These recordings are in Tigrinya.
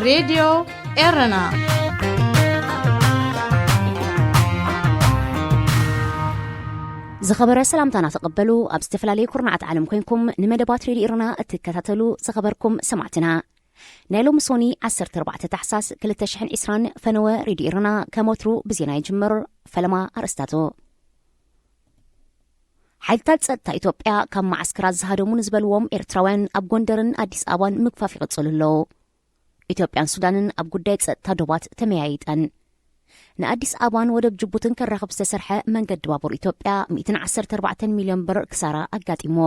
ሬድዮ ኤረና። ዝኸበረ ሰላምታና ተቐበሉ። ኣብ ዝተፈላለዩ ኩርናዓት ዓለም ኮይንኩም ንመደባት ሬድዮ ኤረና እትከታተሉ ዝኸበርኩም ሰማዕትና፣ ናይ ሎሚ ሶኒ ዓሰርተ ኣርባዕተ ታሕሳስ ክልተ ሽሕን ዕስራን ፈነወ ሬድዮ ኤረና ከም ወትሩ ብዜና ይጅምር። ፈለማ ኣርእስታቱ። ሓይልታት ጸጥታ ኢትዮጵያ ካብ መዓስከራት ዝሃደሙ ንዝበልዎም ኤርትራውያን ኣብ ጎንደርን ኣዲስ ኣበባን ምግፋፍ ይቕጽሉ ኣለዉ። ኢትዮጵያን ሱዳንን ኣብ ጉዳይ ጸጥታ ዶባት ተመያይጠን። ንኣዲስ ኣበባን ወደብ ጅቡትን ከራኽብ ዝተሰርሐ መንገዲ ባቡር ኢትዮጵያ ሚእትን ዓሰርተ ኣርባዕተን ሚልዮን ብር ክሳራ ኣጋጢሞ።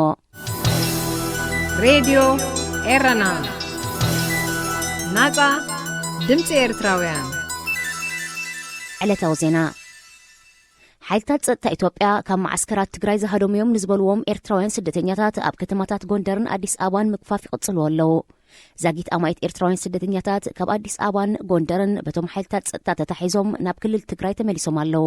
ሬድዮ ኤረና፣ ናጻ ድምጺ ኤርትራውያን። ዕለታዊ ዜና። ሓይልታት ጸጥታ ኢትዮጵያ ካብ መዓስከራት ትግራይ ዝሃደሙ እዮም ንዝበልዎም ኤርትራውያን ስደተኛታት ኣብ ከተማታት ጎንደርን ኣዲስ ኣበባን ምግፋፍ ይቕጽልዎ ኣለዉ። ዛጊት ኣማኢት ኤርትራውያን ስደተኛታት ካብ ኣዲስ ኣበባን ጎንደርን በቶም ሓይልታት ጸጥታ ተታሒዞም ናብ ክልል ትግራይ ተመሊሶም ኣለዉ።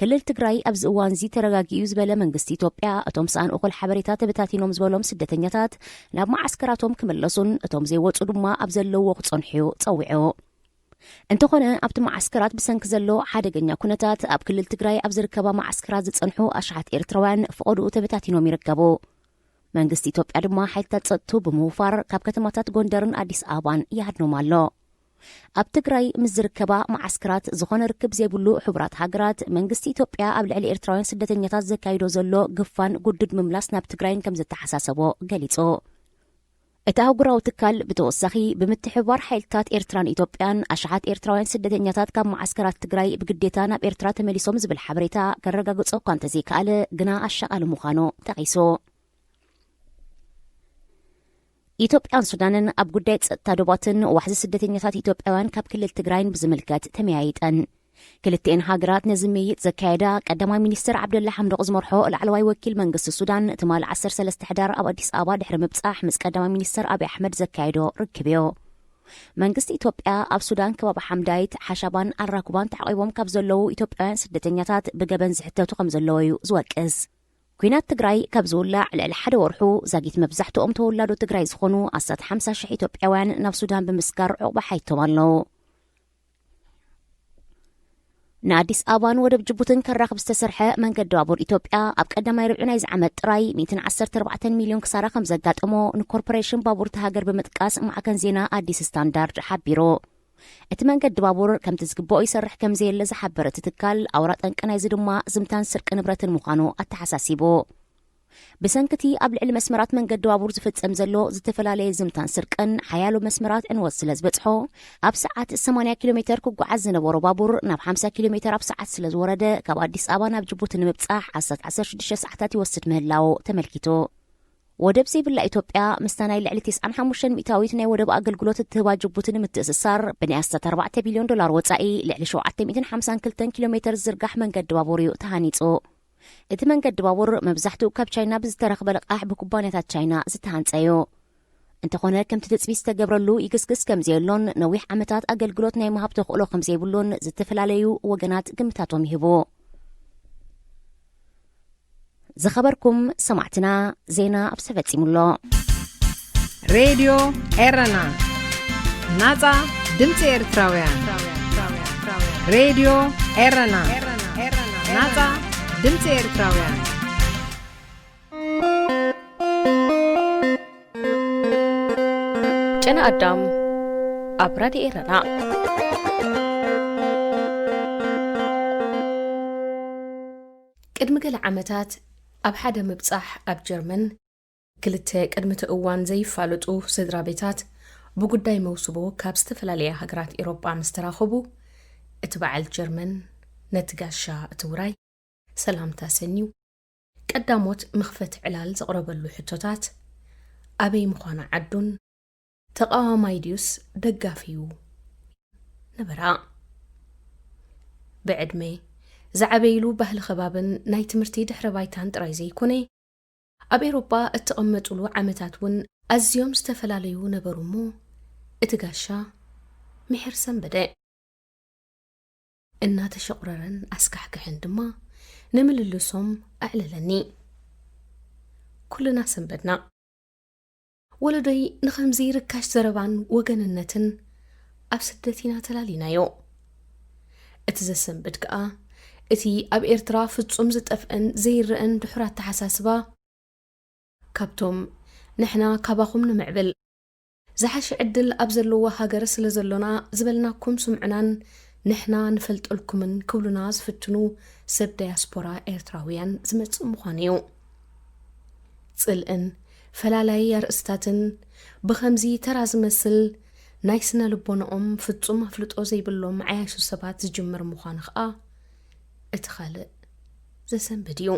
ክልል ትግራይ ኣብዚ እዋንዚ ተረጋጊኡ ዝበለ መንግስቲ ኢትዮጵያ፣ እቶም ሰኣን እኹል ሓበሬታ ተበታቲኖም ዝበሎም ስደተኛታት ናብ መዓስከራቶም ክምለሱን እቶም ዘይወጹ ድማ ኣብ ዘለውዎ ክጸንሑ እዩ ጸዊዑ። እንተኾነ ኣብቲ መዓስከራት ብሰንኪ ዘሎ ሓደገኛ ኩነታት ኣብ ክልል ትግራይ ኣብ ዝርከባ መዓስከራት ዝጸንሑ ኣሽሓት ኤርትራውያን ፍቐድኡ ተበታቲኖም ይርከቡ። መንግስቲ ኢትዮጵያ ድማ ሓይልታት ጸጥቱ ብምውፋር ካብ ከተማታት ጎንደርን ኣዲስ ኣበባን ይሃድኖም ኣሎ። ኣብ ትግራይ ምስ ዝርከባ መዓስከራት ዝኾነ ርክብ ዘይብሉ ሕቡራት ሃገራት መንግስቲ ኢትዮጵያ ኣብ ልዕሊ ኤርትራውያን ስደተኛታት ዘካይዶ ዘሎ ግፋን ጉዱድ ምምላስ ናብ ትግራይን ከም ዘተሓሳሰቦ ገሊጹ። እቲ ኣህጉራዊ ትካል ብተወሳኺ ብምትሕብባር ሓይልታት ኤርትራን ኢትዮጵያን ኣሽሓት ኤርትራውያን ስደተኛታት ካብ መዓስከራት ትግራይ ብግዴታ ናብ ኤርትራ ተመሊሶም ዝብል ሓበሬታ ከረጋግጾ እኳ እንተዘይከኣለ ግና ኣሻቓሊ ምዃኑ ጠቒሱ። ኢትዮጵያን ሱዳንን ኣብ ጉዳይ ጸጥታ ዶባትን ዋሕዚ ስደተኛታት ኢትዮጵያውያን ካብ ክልል ትግራይን ብዝምልከት ተመያይጠን። ክልቲኤን ሃገራት ነዚ ምይይጥ ዘካየዳ ቀዳማይ ሚኒስትር ዓብደላ ሓምዶቕ ዝመርሖ ላዕለዋይ ወኪል መንግስቲ ሱዳን ትማሊ ዓሰርተ ሰለስተ ሕዳር ኣብ ኣዲስ ኣበባ ድሕሪ ምብጻሕ ምስ ቀዳማይ ሚኒስትር ኣብይ ኣሕመድ ዘካየዶ ርክብ እዩ። መንግስቲ ኢትዮጵያ ኣብ ሱዳን ከባቢ ሓምዳይት፣ ሓሻባን ኣራኩባን ተዓቂቦም ካብ ዘለዉ ኢትዮጵያውያን ስደተኛታት ብገበን ዝሕተቱ ከም ዘለዉ እዩ ዝወቅስ። ኲናት ትግራይ ካብ ዝውላዕ ልዕሊ ሓደ ወርሑ ዛጊት መብዛሕትኦም ተወላዶ ትግራይ ዝኾኑ ኣስታት ሓምሳ ሽሕ ኢትዮጵያውያን ናብ ሱዳን ብምስጋር ዑቕባ ሓይቶም ኣለዉ። ንኣዲስ ኣበባን ወደብ ጅቡትን ከራኽብ ዝተሰርሐ መንገዲ ባቡር ኢትዮጵያ ኣብ ቀዳማይ ርብዒ ናይዚ ዓመት ጥራይ ሚእትን ዓሰርተ ኣርባዕተን ሚልዮን ክሳራ ከም ዘጋጠሞ ንኮርፖሬሽን ባቡር እታ ሃገር ብምጥቃስ ማዕከን ዜና ኣዲስ ስታንዳርድ ሓቢሩ። እቲ መንገዲ ባቡር ከምቲ ዝግብኦ ይሰርሕ ከም ዘየለ ዝሓበረ እቲ ትካል፣ ኣውራ ጠንቂ ናይዚ ድማ ዝምታን ስርቂ ንብረትን ምዃኑ ኣተሓሳሲቡ። ብሰንኪ እቲ ኣብ ልዕሊ መስመራት መንገዲ ባቡር ዝፍጸም ዘሎ ዝተፈላለየ ዝምታን ስርቅን፣ ሓያሎ መስመራት ዕንወት ስለ ዝበጽሖ፣ ኣብ ሰዓት ሰማንያ ኪሎ ሜተር ክጓዓዝ ዝነበሮ ባቡር ናብ ሓምሳ ኪሎ ሜተር ኣብ ሰዓት ስለ ዝወረደ፣ ካብ ኣዲስ ኣበባ ናብ ጅቡቲ ንምብጻሕ ኣስታት ዓሰርተ ሽዱሽተ ሰዓታት ይወስድ ምህላዉ ተመልኪቱ። ወደብ ዘይብላ ኢትዮጵያ፣ ምስታ ናይ ልዕሊ ተስዓን ሓሙሽተን ሚእታዊት ናይ ወደብ ኣገልግሎት እትህባ ጅቡቲ ንምትእስሳር፣ ብናይ ኣስታት ኣርባዕተ ቢልዮን ዶላር ወጻኢ፣ ልዕሊ ሸውዓተ ሚእትን ሓምሳን ክልተን ኪሎ ሜተር ዝዝርጋሕ መንገዲ ባቡር እዩ ተሃኒጹ። እቲ መንገዲ ባቡር መብዛሕትኡ ካብ ቻይና ብዝተረኽበ ልቓሕ ብኩባንያታት ቻይና ዝተሃንጸ እዩ። እንተኾነ፣ ከምቲ ትጽቢት ዝተገብረሉ ይግስግስ ከም ዘየሎን ነዊሕ ዓመታት ኣገልግሎት ናይ ምሃብ ተኽእሎ ከም ዘይብሉን ዝተፈላለዩ ወገናት ግምታቶም ይህቡ። ዝኸበርኩም ሰማዕትና፣ ዜና ኣብዚ ተፈጺሙ ኣሎ። ሬድዮ ኤረና፣ ናጻ ድምጺ ኤርትራውያን። ሬድዮ ኤረና፣ ናጻ ድምጺ ኤርትራውያን። ጨና ኣዳም ኣብ ራድዮ ኤረና። ቅድሚ ገለ ዓመታት ኣብ ሓደ ምብጻሕ ኣብ ጀርመን፣ ክልተ ቅድሚ እቲ እዋን ዘይፋለጡ ስድራ ቤታት ብጉዳይ መውስቦ ካብ ዝተፈላለያ ሃገራት ኤውሮጳ ምስ ተራኸቡ፣ እቲ በዓል ጀርመን ነቲ ጋሻ፣ እቲ ውራይ፣ ሰላምታ ሰንዩ፣ ቀዳሞት መኽፈቲ ዕላል ዘቕረበሉ ሕቶታት፣ ኣበይ ምዃና ዓዱን፣ ተቓዋማይ ድዩስ ደጋፊ'ዩ ነበራ። ብዕድመ፣ ዝዓበይሉ ባህሊ ከባብን ናይ ትምህርቲ ድሕረ ባይታን ጥራይ ዘይኮነ፣ ኣብ ኤውሮጳ እተቐመጡሉ ዓመታት እውን ኣዝዮም ዝተፈላለዩ ነበሩ እሞ፣ እቲ ጋሻ ምሒር ሰንበደ። እናተሸቑረረን ኣስካሕክሐን ድማ ንምልልሶም ኣዕለለኒ። ኩልና ሰንበድና። ወለዶይ ንኸምዚ ርካሽ ዘረባን ወገንነትን ኣብ ስደት ኢና ተላሊናዮ። እቲ ዘሰንብድ ከኣ፣ እቲ ኣብ ኤርትራ ፍጹም ዝጠፍአን ዘይረኣን ድሑር ኣተሓሳስባ፣ ካብቶም "ንሕና ካባኹም ንምዕብል፣ ዝሓሸ ዕድል ኣብ ዘለዎ ሃገር ስለ ዘሎና ዝበልናኩም ስምዑናን ንሕና ንፈልጠልኩምን" ክብሉና ዝፍትኑ ሰብ ዳያስፖራ ኤርትራውያን ዝመጽእ ምዃኑ እዩ። ጽልእን ፈላላይ ኣርእስታትን ብኸምዚ ተራ ዝመስል ናይ ስነ ልቦናኦም ፍጹም ኣፍልጦ ዘይብሎም ዓያሹ ሰባት ዝጅምር ምዃኑ ኸኣ እቲ ኻልእ ዘሰንብድ እዩ።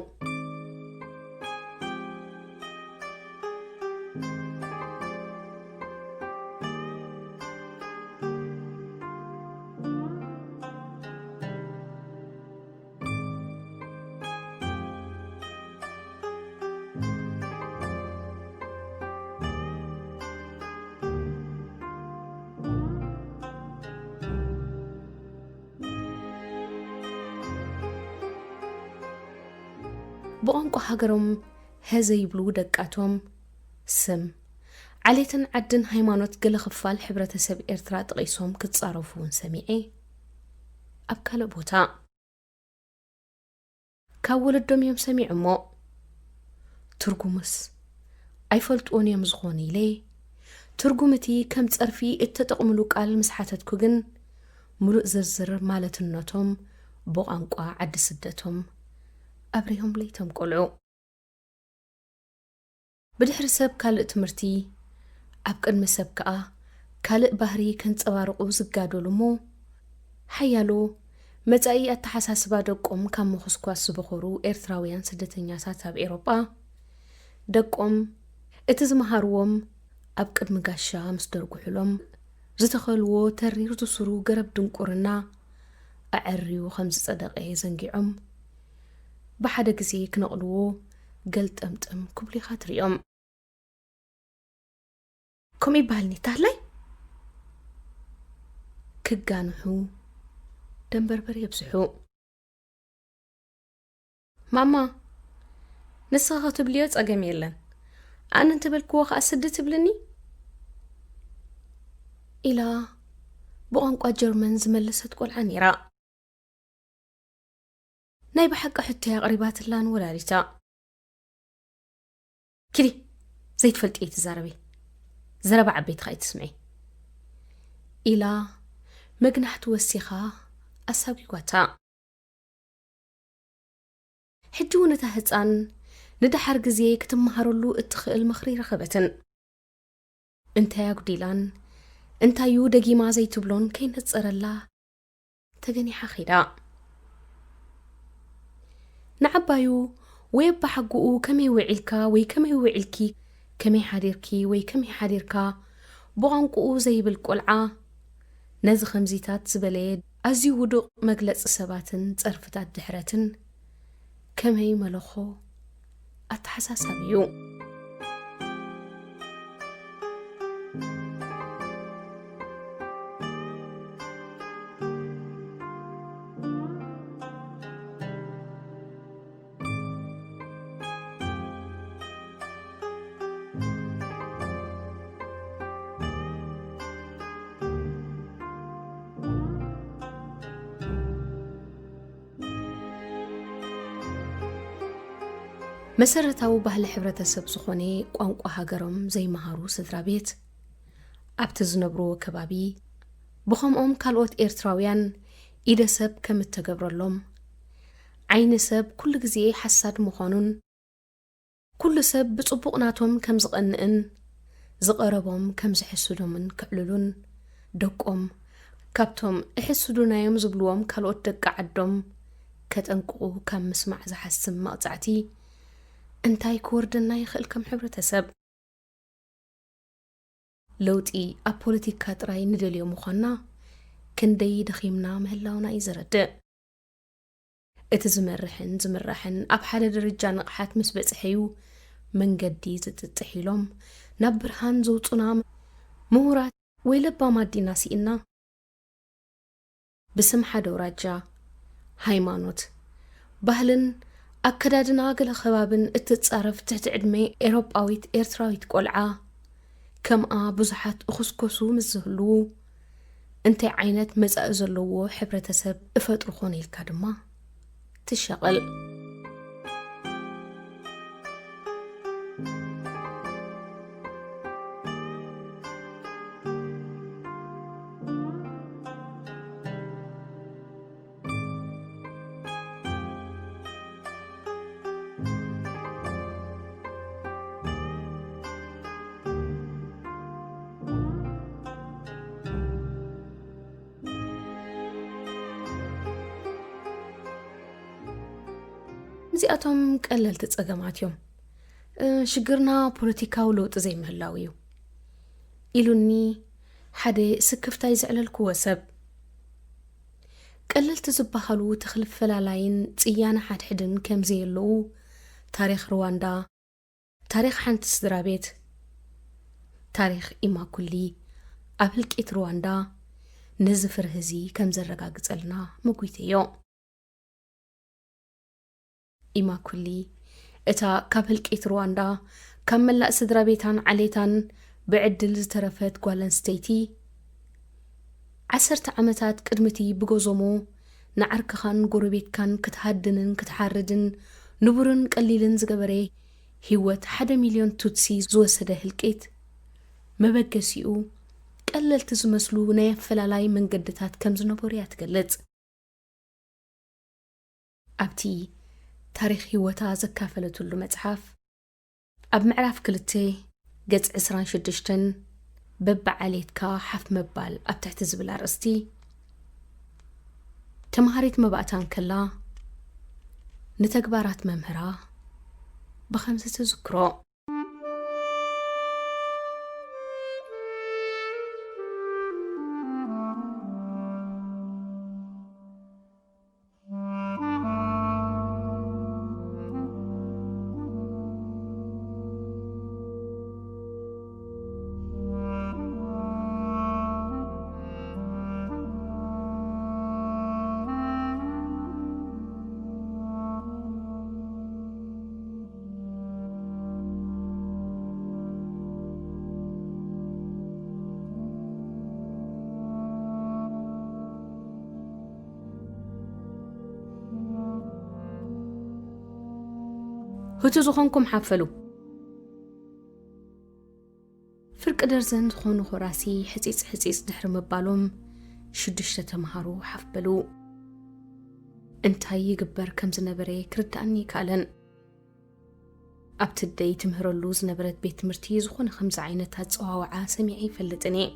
ብቋንቋ ሃገሮም ሀ ዘይብሉ ደቃቶም፣ ስም፣ ዓሌትን ዓድን ሃይማኖት ገለ ክፋል ሕብረተሰብ ኤርትራ ጠቒሶም ክጻረፉ እውን ሰሚዐ። ኣብ ካልእ ቦታ፣ ካብ ወለዶም እዮም ሰሚዖሞ። ትርጉሙስ ኣይፈልጥዎን እዮም ዝኾኑ ኢለ፣ ትርጉም እቲ ከም ጸርፊ እተጠቕምሉ ቃል ምስ ሓተትኩ ግን፣ ምሉእ ዝርዝር ማለትነቶም ብቋንቋ ዓዲ ስደቶም ኣብሪሆምለይ እቶም ቆልዑ። ብድሕሪ ሰብ ካልእ ትምህርቲ፣ ኣብ ቅድሚ ሰብ ከኣ ካልእ ባህሪ ከንጸባርቑ ዝጋደሉ እሞ፣ ሓያሎ መጻኢ ኣተሓሳስባ ደቆም ካብ ምኹስኳስ ዝበኾሩ ኤርትራውያን ስደተኛታት ኣብ ኤውሮጳ፣ ደቆም እቲ ዝመሃርዎም ኣብ ቅድሚ ጋሻ ምስ ደርጉሑሎም፣ ዝተኸልዎ ተሪር ዝሱሩ ገረብ ድንቁርና ኣዐርዩ ከም ዝጸደቐ ዘንጊዖም፣ ብሓደ ግዜ ክነቕልዎ ገልጠምጠም ክብሉ ኢኻ ትርእዮም። ከምኡ ይበሃል ኒታላይ? ክጋንሑ ደንበርበር የብዝሑ። ማማ፣ ንስኻ ክትብልዮ ጸገም የለን። ኣነ እንተበልክዎ ኸኣ ስዲ ትብልኒ? ኢላ ብቋንቋ ጀርመን ዝመለሰት ቆልዓ ነይራ። ናይ ብሓቂ ሕቶ'ያ ኣቕሪባትላ ንወላዲታ። "ኪዲ፣ ዘይትፈልጢ ኣይትዛረቢ። ዘረባ ዓበይትኻ ኣይትስምዒ" ኢላ መግናሕቲ ወሲኻ ኣሳጒጓታ። ሕጂ እውን እታ ህጻን ንደሓር ግዜ ክትመሃረሉ እትኽእል ምኽሪ ረኸበትን። እንታይ ኣጉዲላን እንታዩ ደጊማ ዘይትብሎን ከይነጸረላ ተገኒሓ ኸይዳ። ንዓባዩ ወይ ኣባሓጎኡ ከመይ ውዒልካ ወይ ከመይ ውዒልኪ፣ ከመይ ሓዲርኪ ወይ ከመይ ሓዲርካ ብቋንቋኡ ዘይብል ቆልዓ፣ ነዚ ከምዚታት ዝበለ ኣዝዩ ውዱቕ መግለጺ ሰባትን ጸርፍታት ድሕረትን ከመይ መለኾ ኣተሓሳሳቢ እዩ። መሰረታዊ ባህሊ ሕብረተሰብ ዝኾነ ቋንቋ ሃገሮም ዘይመሃሩ ስድራ ቤት፣ ኣብቲ ዝነብርዎ ከባቢ ብኸምኦም ካልኦት ኤርትራውያን ኢደ ሰብ ከም እተገብረሎም፣ ዓይኒ ሰብ ኩሉ ግዜ ሓሳድ ምዃኑን፣ ኩሉ ሰብ ብጽቡቕ ናቶም ከም ዝቐንእን ዝቐረቦም ከም ዝሕስዶምን ከዕልሉን፣ ደቆም ካብቶም እሕስዱናዮም ዝብልዎም ካልኦት ደቂ ዓዶም ከጠንቅቑ ካብ ምስማዕ ዝሓስም መቕጻዕቲ እንታይ ክወርደና ይኽእል ከም ሕብረተሰብ? ለውጢ ኣብ ፖለቲካ ጥራይ ንደልዮ ምዃንና ክንደይ ደኺምና ምህላውና እዩ ዘረድእ። እቲ ዝመርሕን ዝምራሕን ኣብ ሓደ ደረጃ ንቕሓት ምስ በጽሐ'ዩ መንገዲ ዝጥጥሕ ኢሎም ናብ ብርሃን ዘውጹና ምሁራት ወይ ለባማት ዲና ስኢንና? ብስም ሓደ ኣውራጃ፣ ሃይማኖት፣ ባህልን ኣከዳድና ገለ ከባብን እትጻረፍ ትሕቲ ዕድመ ኤውሮጳዊት ኤርትራዊት ቆልዓ፣ ከምኣ ብዙሓት እኹስኮሱ ምስ ዝህልዉ፣ እንታይ ዓይነት መጻኢ ዘለዎ ሕብረተሰብ እፈጥር ኾን ኢልካ ድማ ትሻቐል። እዚኣቶም ቀለልቲ ጸገማት እዮም። እ፣ ሽግርና ፖለቲካዊ ለውጢ ዘይምህላው እዩ ኢሉኒ ሓደ ስክፍታይ ዘዕለልክዎ ሰብ። ቀለልቲ ዝበሃሉ ተኽልፈላላይን ጽያነ ሓድሕድን ከም ዘየለዉ ታሪኽ ሩዋንዳ፣ ታሪኽ ሓንቲ ስድራ ቤት፣ ታሪኽ ኢማኩሊ ኣብ ህልቂት ሩዋንዳ ነዚ ፍርሂ እዚ ከም ዘረጋግጸልና ምጉይተዮ። ኢማኩሊ፣ እታ ካብ ህልቂት ሩዋንዳ ካብ መላእ ስድራ ቤታን ዓሌታን ብዕድል ዝተረፈት ጓል ኣንስተይቲ፣ ዓሰርተ ዓመታት ቅድሚቲ ብጎዞሞ ንዓርክኻን ጎረቤትካን ክትሃድንን ክትሓርድን ንቡርን ቀሊልን ዝገበረ ህይወት ሓደ ሚልዮን ቱትሲ ዝወሰደ ህልቂት፣ መበገሲኡ ቀለልቲ ዝመስሉ ናይ ኣፈላላይ መንገድታት ከም ዝነበሩ እያ ትገልጽ። ኣብቲ ታሪኽ ህይወታ ዘካፈለትሉ መጽሓፍ፣ ኣብ ምዕራፍ ክልተ ገጽ ዕስራን ሽዱሽተን፣ በብዓሌትካ ሓፍ ምባል ኣብ ትሕቲ ዝብል ኣርእስቲ፣ ተምሃሪት መባእታ እንከላ ንተግባራት መምህራ ብኸምዚ ትዝክሮ። ህቱ ዝኾንኩም ሓፈሉ። ፍርቂ ደርዘን ዝኾኑ ኾራሲ ሕጺጽ ሕጺጽ ድሕሪ ምባሎም፣ ሽዱሽተ ተምሃሮ ሓፍ በሉ። እንታይ ይግበር ከም ዝነበረ ክርድኣኒ ኣይከኣለን። ኣብቲ ደይ ትምህረሉ ዝነበረት ቤት ትምህርቲ ዝኾነ ከምዚ ዓይነት ኣጸዋውዓ ሰሚዐ ኣይፈልጥን እየ።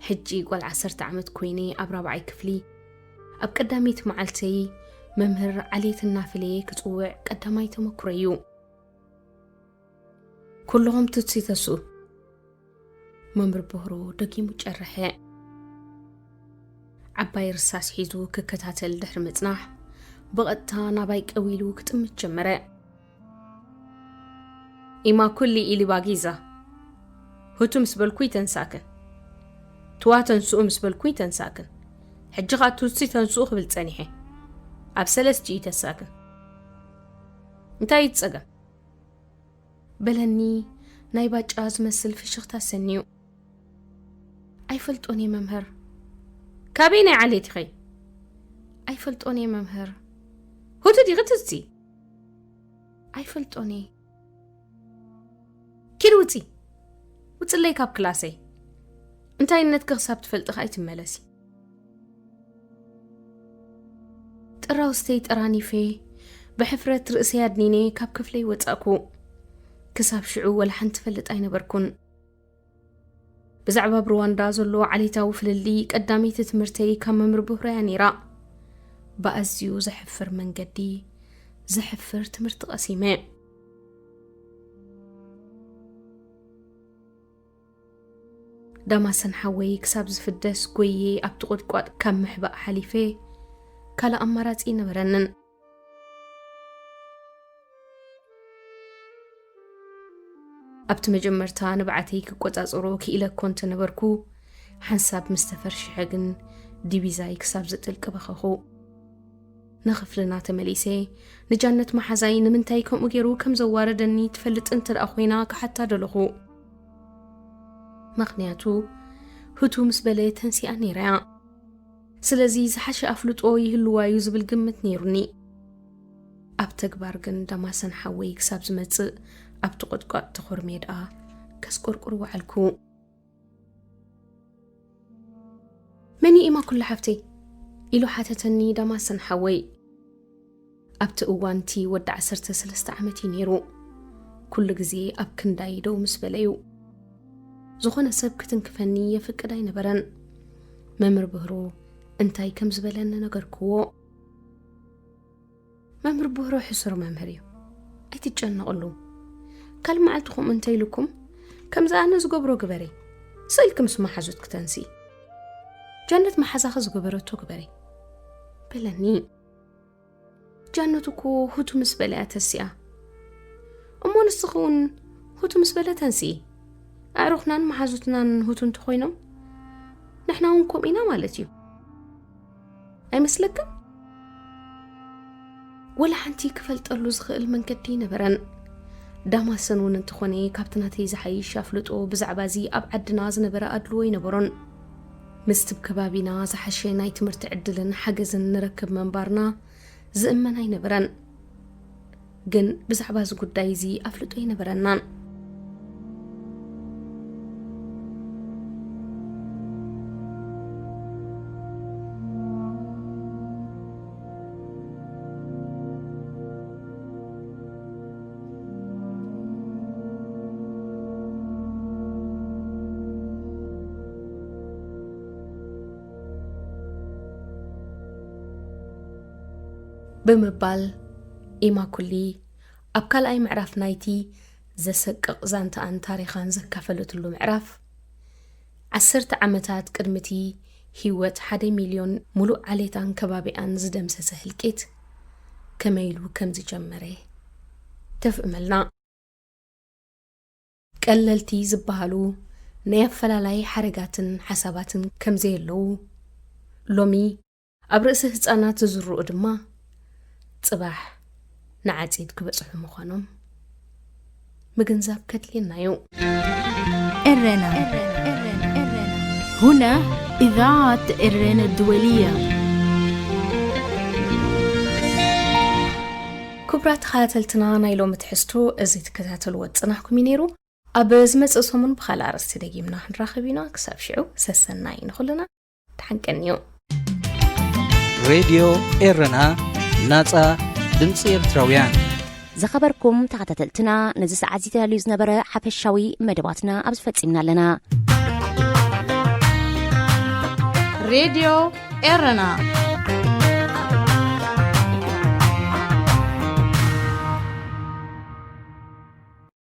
ሕጂ ጓል ዓሰርተ ዓመት ኮይነ ኣብ ራብዓይ ክፍሊ፣ ኣብ ቀዳመይቲ መዓልተይ መምህር ዓሌት እናፈለየ ክጽውዕ ቀዳማይ ተመክሮይ እዩ። "ኩልኹም ቱትሲ ተስኡ!" መምህር ብህሮ ደጊሙ ጨርሐ። ዓባይ ርሳስ ሒዙ ክከታተል ድሕሪ ምጽናሕ፣ ብቐጥታ ናባይ ቀዊሉ ክጥምት ጀመረ። "ኢማኩሊ ኢሊባጊዛ፣ ሁቱ ምስ በልኩ ይተንሳእክን፣ ትዋ ተንስኡ ምስ በልኩ ይተንሳእክን፣ ሕጂ ኸኣ ቱትሲ ተንስኡ ክብል ጸኒሐ። ኣብ ሰለስቲኡ ይተሳእክን። እንታይ እዩ እቲ ጸገም?" በለኒ፣ ናይ ባጫ ዝመስል ፍሽኽታ ሰንዩ። "ኣይፈልጦን እየ መምህር." "ካበይ ናይ ዓሌት ኢኸ?" "ኣይፈልጦን እየ መምህር." "ሁቱ ዲኺ ቱትሲ?" "ኣይፈልጦን እየ." "ኪዲ ውጺ! ውጽለይ ካብ ክላሰይ! እንታይነትኪ ክሳብ ትፈልጢ ከኣ ኣይትመለሲ!" ጥራውስተይ ጠራኒፈ፣ ብሕፍረት ርእሰይ ኣድኒነ ካብ ክፍለይ ወጻእኩ። ክሳብ ሽዑ ወላ ሓንቲ ፈልጥ ኣይነበርኩን። ብዛዕባ ኣብ ሩዋንዳ ዘሎ ዓሌታዊ ፍልልይ ቀዳመይቲ ትምህርተይ ካብ መምህር ብህሮያ ነይራ። ብኣዝዩ ዘሕፍር መንገዲ፣ ዘሕፍር ትምህርቲ ቀሲመ። ዳማሰን ሓወይ ክሳብ ዝፍደስ ጎየ ኣብቲ ቁጥቋጥ ካብ ምሕባእ ሓሊፈ ካልእ ኣማራጺ ኣይነበረንን። ኣብቲ መጀመርታ ንብዓተይ ክቆጻጸሮ ክኢለ እኮ እንተነበርኩ፣ ሓንሳብ ምስ ተፈርሽሐ ግን ዲቢዛይ ክሳብ ዝጥልቂ በኸኹ። ንኽፍልና ተመሊሰ፣ ንጃነት መሓዛይ ንምንታይ ከምኡ ገይሩ ከም ዘዋረደኒ ትፈልጥ እንተ ደኣ ኮይና ክሓታ ደለኹ። ምኽንያቱ፣ ህቱ ምስ በለ ተንሲኣ ነይራ እያ። ስለዚ ዝሓሸ ኣፍልጦ ይህልዋ እዩ ዝብል ግምት ነይሩኒ። ኣብ ተግባር ግን ዳማሰን ሓወይ ክሳብ ዝመጽእ ኣብቲ ቁጥቋጥ ተኾርምየ ደኣ ከስቆርቁር ወዓልኩ። መን እዩ ኢማ ኩላ ሓፍተይ? ኢሉ ሓተተኒ ዳማሰን ሓወይ። ኣብቲ እዋን እቲ ወዲ ዓሰርተ ሰለስተ ዓመት እዩ ነይሩ። ኩሉ ግዜ ኣብ ክንዳይ ደው ምስ በለ እዩ። ዝኾነ ሰብ ክትንክፈኒ የፍቅድ ኣይነበረን። መምህር ብህሩ እንታይ ከም ዝበለኒ ነገርክዎ። መምህር ብህሩ ሕሱር መምህር እዩ። ኣይትጨነቕሉ። ካልእ መዓልቲ ከምኡ እንተ ኢሉኩም፣ ከምዚ ኣነ ዝገብሮ ግበሪ። ስኢልኪ ምስ መሓዙት ክተንሲ። ጃነት መሓዛኺ ዝገበረቶ ግበሪ። በለኒ። ጃነት እኮ ህቱ ምስ በለ እያ ተሲኣ። እሞ ንስኺ እውን ህቱ ምስ በለ ተንስኢ። ኣዕሩኽናን መሓዙትናን ህቱ እንተኾይኖም፣ ንሕና እውን ከምኡ ኢና ማለት እዩ። ኣይመስለክን? ወላ ሓንቲ ክፈልጠሉ ዝኽእል መንገዲ ነበረን። ዳማሰን እውን እንተኾነ ካብቲ ናተይ ዝሓይሽ ኣፍልጦ ብዛዕባ እዚ ኣብ ዓድና ዝነበረ ኣድልዎ ኣይነበሮን። ምስቲ ኣብ ከባቢና ዝሓሸ ናይ ትምህርቲ ዕድልን ሓገዝን ንረክብ ምንባርና ዝእመን ኣይነበረን። ግን ብዛዕባ እዚ ጉዳይ እዚ ኣፍልጦ ኣይነበረናን። ብምባል ኢማኩሊ ኣብ ካልኣይ ምዕራፍ ናይቲ ዘሰቅቕ ዛንታኣን ታሪኻን ዘካፈለትሉ ምዕራፍ፣ ዓሰርተ ዓመታት ቅድሚቲ ህይወት ሓደ ሚልዮን ሙሉእ ዓሌታን ከባቢኣን ዝደምሰሰ ህልቂት ከመይ ኢሉ ከም ዝጀመረ ተፍእመልና። ቀለልቲ ዝበሃሉ ናይ ኣፈላላይ ሓረጋትን ሓሳባትን ከም ዘየለዉ፣ ሎሚ ኣብ ርእሲ ህጻናት ዝዝርኡ ድማ ጽባሕ ንዓጺድ ክበጽሑ ምዃኖም ምግንዛብ ከድልየና እዩ። ኤረና هنا إذاعة إرنا الدولية. ክቡራት ተኸታተልትና፣ ናይ ሎሚ ትሕዝቶ እዚ ትከታተልዎ ዝጸናሕኩም እዩ ነይሩ። ኣብ ዝመጽእ ሰሙን ብኻልእ ኣርእስቲ ደጊምና ክንራኸብ ኢና። ክሳብ ሽዑ ሰሰናይ ንኹልና። ደሓን ቀንዩ። ሬድዮ ኤረና፣ ናጻ ድምጺ ኤርትራውያን። ዝኸበርኩም ተኸታተልትና፣ ነዚ ሰዓት እዚ ተዳልዩ ዝነበረ ሓፈሻዊ መደባትና ኣብዚ ፈጺምና ኣለና። ሬድዮ ኤረና